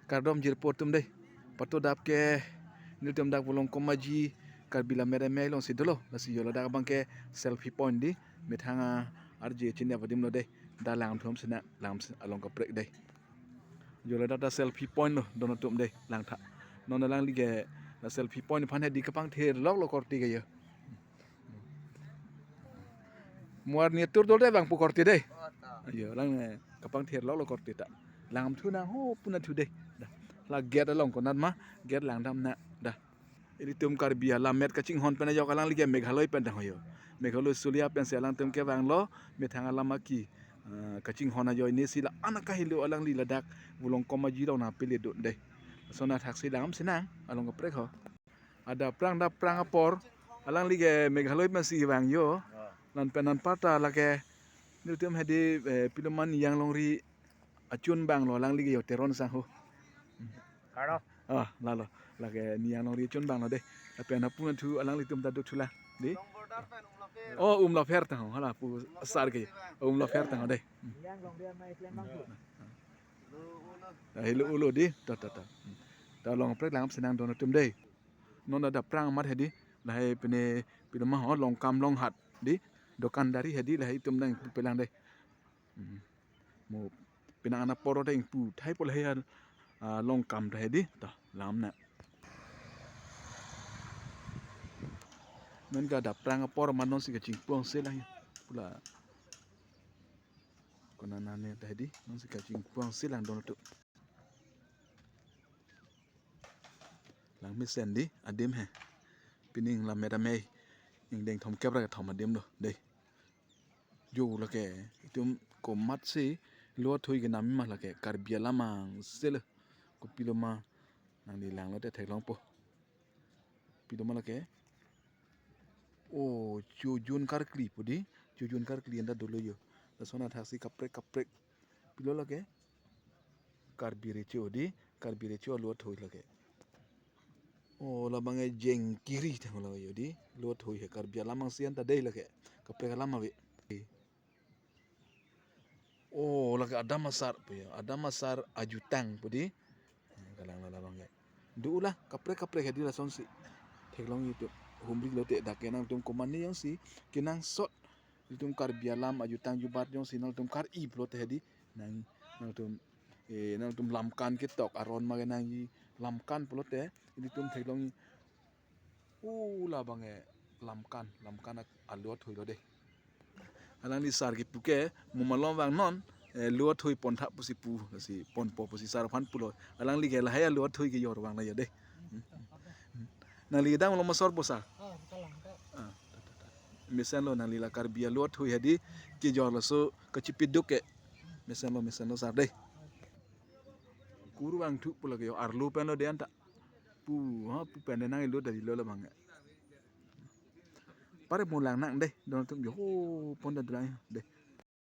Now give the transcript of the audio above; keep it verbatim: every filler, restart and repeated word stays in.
Kardom jirpo atum dei. Patu adap ke nelitum dak Volongkom Aji Karbi Lammet Amei alongsi dolo. Lasi jo ladak abang ke selfie point dei. Methang arje chinine adim lo dei. Dak langthum sina lang along kaprek dei. Jo ladak ta selfie point lo don atum dei, langtha. Non alangli ke la selfie point aphan hedi kapangthir lok lo korte ke jo. Mo arni atur dolo dei bang pu korte dei. Ajo lang, eh, kapangthir lok lo korte ta. Langthu nang ho puna thu dei. Dah. La gate along konat ma, gate langdam na. Dah. Ilitum Karbi alammet kachinghon pen ajok alangli ke Meghalaya pen tangho jo. Meghalaya Sulia pensi alangtum kevanglo, methang alam aki, eh, kachinghon ajoine si la-an akahelo alangli ladak Volongkom Aji along nangpele dun dei. Lason athaksi langdam sinang along kaprek ho. Adap prang, adap prang apor alangli ke Meghalaya pensi vang jo. Ah. Lan pen anparta lake nelitum hedi, eh, pilo ma Niyang Longri achun bang lo alangli ke jo Teron sang ho. Karo. Ah, lalo. Lake Niyang Longri achun bang lo dei. Lapen apuna thu alanglitum ta dothu la. Dei. Long border pen Umlapher. Oh, Umlapher tangho. Hala pu sar ke. Umlapher tangho dei. Niyang Longri amei klem bang pu. Lo, lo. Dah helo ulo dei. Ta, ta, ta. Ta along kaprek langdam sinang don atum dei. Non adap prang amat hedi. Lahai pine pine ma ho Longkam Longhat dei. Dokandari hedi lahai itum nangpelang dei. Hmm. Mo penang ana poro deng pu thai pol hai, ah, Longkam ta hedi ta langdam na. Men ke adap prang apor ma nonsi kachingpuang se lang pula. Konat nane ta hedi nonsi kachingpuang se lang don atum. Lang mesen dei adim he. Pining Lammet Amei ingdeng thomkep ra kethom adim lo dei. Jo lake itum komatsi lo athui kenam ma lake Karbi alam angse lo. Kopilo ma nangli lang lote theklongpo. Pilo ma lake. Oh, Chojun Karkli pu dei. Chojun Karkli anta dolo jo. Lason athaksi kaprek kaprek. Pilo lake. Karbi Recho dei. Karbi Recho alo athui lake. Oh, labang ke Jengkiri tanglo jo dei. Lo athui he Karbi alam angse anta dei lake. Kaprek alam ave. Oh, lake Adam Asar pu jo. Adam Asar ajutang pu dei. Kalang la labang ke. Do la kaprek kaprek hedi lasonsi. Theklong YouTube. Humri lote dak ke nangtum komatne jongsi kenangsot. Itum Karbi alam ajutang jubat jongsi nangtum kar-i pulote hedi. Nang, nangtum, eh, nangtum lamkan ketok aron ma ke nangji lamkan pulote. Itum theklong. Oh, labang ke lamkan, lamkan ak-, alo athui lo dei. Alangli sar kipu ke, mo malom vangnon, eh, lo athui pontha pusi pu, si ponpo pusi sar aphan pulo. Alangli ke lahai alo athui kejor vang la jo dei. Nangli kedam lo ma sor po sar? Ah, kalang ka. Ah, ta, ta, ta. Mesen lo nangli la Karbi alo athui hedi kejor laso kachipiduk ke. Mesen lo, mesen lo sar dei. Kur vangthu pulo ke jo arlo pen lo dei anta. Pu, ha, pu pen nang ilo dari lo labang ke. Pare mo lang nang dei, don atum jo ho pon dan tulang dei.